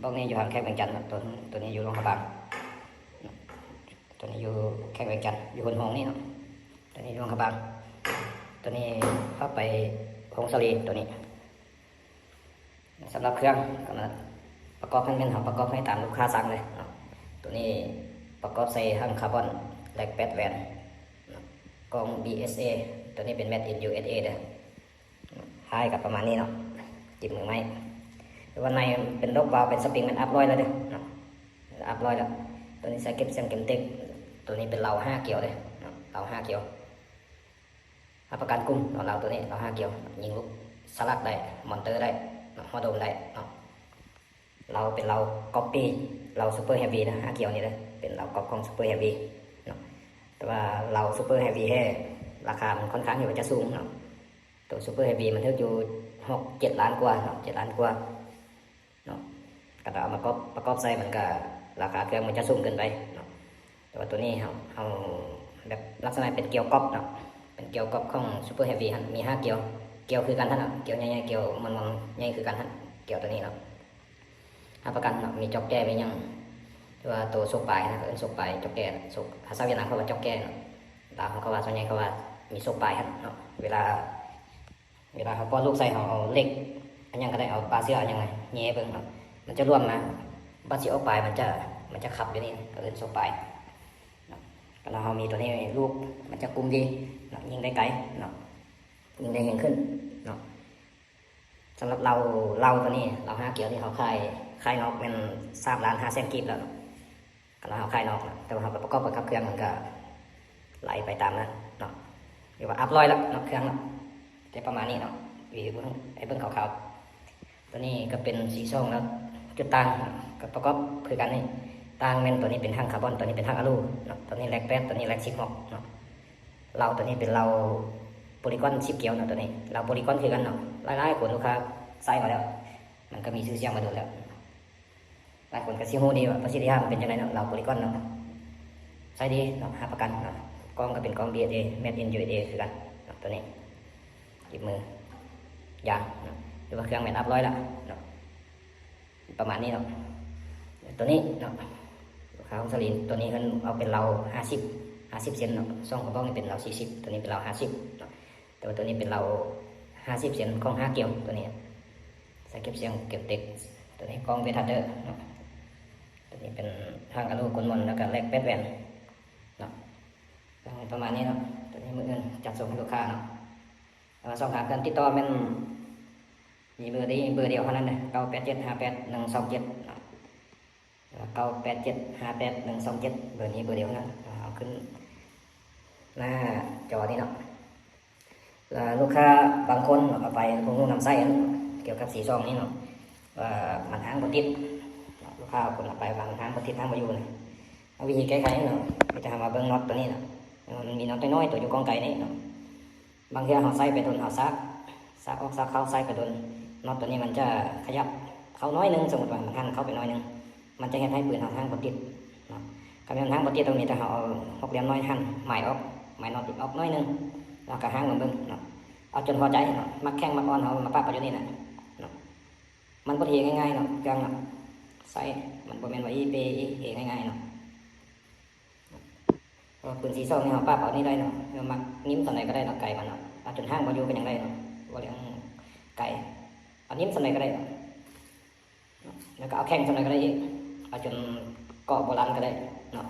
ບລັອກນີ້ຢູ່ທາງແຂວງວຽງຈັນເນາະ, ຕົວ ຕົວນີ້ຢູ່ຫຼວງພະບາງເນາະ, ຕົວນີ້ຢູ່ແຂວງວຽງຈັນ ຢູ່ຫົນໂຮງນີ້ເນາະ, ຕົວນີ້ຢູ່ຫຼວງພະບາງ, ຕົວນີ້ເຂົ້າໄປຜົ້ງສາລີ ຕົວນີ້. ສຳລັບເຄື່ອງກໍປະກອບໃຫ້ແມ່ນ ເຮົາປະກອບໃຫ້ຕາມລູກຄ້າສັ່ງເລີຍເນາະ. ຕົວນີ້ປະກອບໃສ່ຖັງຄາບອນ ແລັກແປດແຫວນເນາະ, ກ້ອງ ບີເອສເອ ຕົວນີ້ເປັນ made in ຢູເອສເອ ເດີ. ທ້າຍກໍປະມານນີ້ເນາະ, ຈິບມືໄມ້ ຫຼືວ່າໃນເປັນດອກວາວ ເປັນສະປຣິງ ແມ່ນອັບຮ້ອຍແລ້ວເດີເນາະ, ອັບຮ້ອຍແລ້ວ. ຕົວນີ້ໃສ່ເກັບສຽງເກັມເຕັກ, ຕົວນີ້ເປັນເລົາຫ້າກຽວເດີເນາະ, ເລົາຫ້າກຽວ. ຮັບປະກັນກຸ່ມເນາະ, ເລົາໂຕນີ້ ເລົາຫ້າກຽວ, ຍິງລູກສະຫຼັກໄດ້, ມອນເຕີໄດ້ເນາະ, ຫົວໂດມໄດ້ເນາະ. ເລົາເປັນເລົາກັອບປີ້ເລົາຊຸບເປີເຮວີເດີ, ຫ້າກຽວນີ້ເດີ, ເປັນເລົາກັອບຂອງຊຸບເປີເຮວີເນາະ. ແຕ່ວ່າເລົາຊຸບເປີເຮວີແທ້ ລາຄາມັນຂ້ອນຂ້າງທີ່ວ່າຈະສູງເນາະ, ໂຕຊຸບເປີເຮວີມັນຖືກຢູ່ຫົກເຈັດລ້ານກວ່າເນາະ, ເຈັດລ້ານກວ່າ. ເນາະ, ຄັນເອົາມາປະກອບ ປະກອບໃສ່ ມັນກະລາຄາເຄື່ອງມັນຈະສູງເກີນໄປເນາະ. ແຕ່ວ່າໂຕນີ້ເຮົາ ເຮົາແບບລັກສະນະເປັນກຽວກັອບເນາະ, ເປັນກຽວກັອບຂອງຊຸບເປີເຮວີຫັ້ນ ມີຫ້າກຽວ, ກຽວຄືກັນຫັ້ນເນາະ, ກຽວໃຫຍ່ໆ ກຽວມ່ວນໆ ໃຫຍ່ຄືກັນຫັ້ນ, ກຽວໂຕນີ້ເນາະ. ຮັບປະກັນເນາະ, ມີຈອກແຈ ມີຫຍັງ ຫຼືວ່າໂຕໂຊກປາຍນະ, ເອີ້ນໂຊກປາຍ ຈອກແຈ ໂຊກ ພາສາຫວຽດນາມເຂົາວ່າຈອກແຈເນາະ, ລາວເຮົາກໍວ່າ ສ່ວນໃຫຍ່ເຂົາວ່າມີໂຊກປາຍຫັ້ນເນາະ. ເວລາ ເວລາເຮົາປ້ອນລູກໃສ່ ເຮົາເອົາເຫຼັກອັນຫຍັງກໍໄດ້ ເອົາປາເຊືອກອັນຫຍັງແຫຍ່ເບິ່ງເນາະ, ມັນຈະລວມມາ, ບັດຊິອອກປາຍ ມັນຈະ ມັນຈະຂັບຢູ່ນີ້ ເອີ້ນໂຊກປາຍເນາະ. ຄັນເຮົາມີໂຕນີ້ ລູກມັນຈະກຸມດີເນາະ, ຍິງໄດ້ໄກເນາະ, ຍິງໄດ້ແຮງຂຶ້ນເນາະ. ສຳລັບເລົາ ເລົາໂຕນີ້ ເລົາຫ້າກຽວນີ້ ເຮົາຂາຍ ຂາຍນອກແມ່ນສາມລ້ານຫ້າແສນກີບແລ້ວເນາະ. ຄັນວ່າເຮົາຂາຍນອກນະ, ແຕ່ວ່າເຮົາກໍປະກອບກັບເຄື່ອງ ມັນກໍໄຫຼໄປຕາມນັ້ນເນາະ, ຫຼືວ່າອັບຮ້ອຍລະເນາະ ເຄື່ອງເນາະ, ແຕ່ປະມານນີ້ເນາະ, ວິວໃຫ້ເບິ່ງຄາວໆ. ຕົວນີ້ກໍເປັນຊີຊອງແລ້ວ ຈຸດຕ່າງກໍປະກອບຄືກັນນີ້, ຕ່າງແມ່ນຕົວນີ້ເປັນຖັງຄາບອນ, ຕົວນີ້ເປັນຖັງອາລູເນາະ, ຕົວນີ້ແລັກແປດ, ຕົວນີ້ແລັກສິບຫົກເນາະ. ເລົາຕົວນີ້ເປັນເລົາໂປລີກອນສິບກຽວເນາະ, ຕົວນີ້ເລົາໂປລີກອນຄືກັນເນາະ, ຫຼາຍໆຄົນລູກຄ້າໃຊ້ມາແລ້ວ, ມັນກໍມີຊື່ສຽງມາດົນແລ້ວ. ຫຼາຍຄົນກໍຊິຮູ້ດີວ່າປະສິດທິພາບມັນເປັນຈັ່ງໃດເນາະ, ເລົາໂປລີກອນເນາະ, ໃຊ້ດີເນາະ, ຮັບປະກັນເນາະ. ກ້ອງກໍເປັນກ້ອງ ບີເອສເອ made in ຢູເອສເອ ຄືກັນເນາະ, ຕົວນີ້ ຈິບມື ຢາງເນາະ, ຖືວ່າເຄື່ອງແມ່ນອັບຮ້ອຍລະເນາະ, ປະມານນີ້ເນາະ. ຕົວນີ້ເນາະ ຂອງສາລີ ຕົວນີ້ເພິ່ນເອົາເປັນເລົາຫ້າສິບ ຫ້າສິບເຊັນເນາະ, ສອງກະບອກນີ້ເປັນເລົາສີ່ສິບ, ຕົວນີ້ເປັນເລົາຫ້າສິບເນາະ. ແຕ່ວ່າຕົວນີ້ເປັນເລົາຫ້າສິບເຊັນຂອງຫ້າກຽວ, ຕົວນີ້ໃສ່ເກັບສຽງເກັບເຕັກ, ຕົວນີ້ກ້ອງເວທັດເດີເນາະ, ຕົວນີ້ເປັນຫາງອາລູກົນມົນ ແລ້ວກະແລັກແປດແຫວນເນາະ, ປະມານນີ້ເນາະ. ຕົວນີ້ມື້ອື່ນຈັດສົ່ງໃຫ້ລູກຄ້າເນາະ, ແຕ່ວ່າຊ່ອງທາງການຕິດຕໍ່ແມ່ນມີເບີນີ້ເບີດຽວເທົ່ານັ້ນເດີ, ເກົ້າແປດເຈັດຫ້າແປດໜຶ່ງສອງເຈັດເນາະ. ເກົ້າແປດເຈັດຫ້າແປດໜຶ່ງສອງເຈັດ ເບີນີ້ເບີດຽວເນາະ, ເອົາຂຶ້ນໜ້າຈໍນີ້ເນາະ. ແລ້ວລູກຄ້າບາງຄົນເອົາໄປບໍ່ຮູ້ນຳໃຊ້ ກ່ຽວກັບສີຊອງນີ້ເນາະ, ວ່າມັນຫ້າງບໍ່ຕິດ, ລູກຄ້າບາງຄົນເອົາໄປວ່າມັນຫ້າງບໍ່ຕິດ ຫ້າງບໍ່ຢູ່ນະ. ເອົາວິທີແກ້ໄຂເນາະ, ມີແຕ່ເຮົາມາເບິ່ງນັອດຕົວນີ້ເນາະ, ມັນມີນັອດນ້ອຍໆ ຕົວຢູ່ກ້ອງໄກນີ້ເນາະ. ບາງເທື່ອເຮົາໃສ່ໄປດົນ ເຮົາຊາກ ຊາກອອກຊາກເຂົ້າ ໃສ່ໄປດົນ ນັອດຕົວນີ້ມັນຈະຂະຫຍັບເຂົ້າໜ້ອຍໜຶ່ງ, ສົມມຸດວ່າມັນຫັນເຂົ້າໄປໜ້ອຍໜຶ່ງ ມັນຈະເຮັດໃຫ້ປືນເຮົາຫ້າງບໍ່ຕິດເນາະ. ຄັນແມ່ນຫ້າງບໍ່ຕິດ ຕ້ອງມີແຕ່ເຮົາເອົາຫົກຫຼ່ຽມນ້ອຍຫັນໝາຍອອກ, ໝາຍນັອດອອກໜ້ອຍໜຶ່ງ ແລ້ວກໍຫ້າງເບິ່ງເນາະ, ເອົາຈົນພໍໃຈເນາະ. ມັກແຂງມັກອ່ອນ ເຮົາມາປະໄວ້ຢູ່ນີ້ແຫຼະເນາະ, ມັນບໍ່ເທງ່າຍໆເນາະ ເຄື່ອງເນາະ, ໃຊ້ມັນບໍ່ແມ່ນວ່າອີ່ເປອີ່ເທງ່າຍໆເນາະ. ເພາະວ່າປືນສີຊອງນີ້ເຮົາປັບເອົານີ້ໄດ້ເນາະ, ເຮົາມັກຍິ້ມສ່ຳໃດກໍໄດ້ເນາະ, ໄກມັນເນາະ, ເອົາຈົນຮ່າງບໍ່ຢູ່ກໍຍັງໄດ້ເນາະ, ບໍ່ເລື່ອງໄກ ເອົາຍິ້ມສ່ຳໃດກໍໄດ້ເນາະ. ແລ້ວກໍເອົາແຂງສ່ຳໃດກໍໄດ້ອີກ, ເອົາຈົນເກາະບໍ່ລັນກໍໄດ້ເນາະ.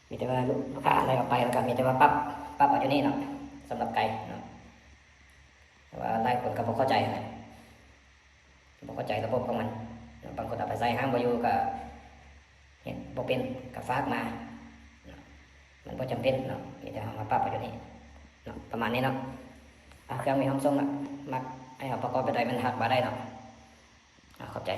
ມີແຕ່ວ່າລູກ ລູກຄ້າໄດ້ເອົາໄປ ແລ້ວກໍມີແຕ່ວ່າປັບ ປັບເອົາຢູ່ນີ້ເນາະ, ສຳລັບໄກເນາະ. ແຕ່ວ່າຫຼາຍຄົນກໍບໍ່ເຂົ້າໃຈນະ, ບໍ່ເຂົ້າໃຈລະບົບຂອງມັນ. ບາງຄົນເອົາໄປໃສ່ຮ່າງບໍ່ຢູ່ ກໍເຮັດບໍ່ເປັນ ກໍຝາກມາເນາະ, ມັນບໍ່ຈຳເປັນເນາະ, ມີແຕ່ເຮົາມາປັບເອົາຢູ່ນີ້ເນາະ, ປະມານນີ້ເນາະ. ອ່າ ເຄື່ອງມີຫ້ອງສົ່ງເນາະ, ມັກໃຫ້ເຮົາປະກອບແບບໃດ ມັນທັກມາໄດ້ເນາະ. ອ່າ ຂອບໃຈ.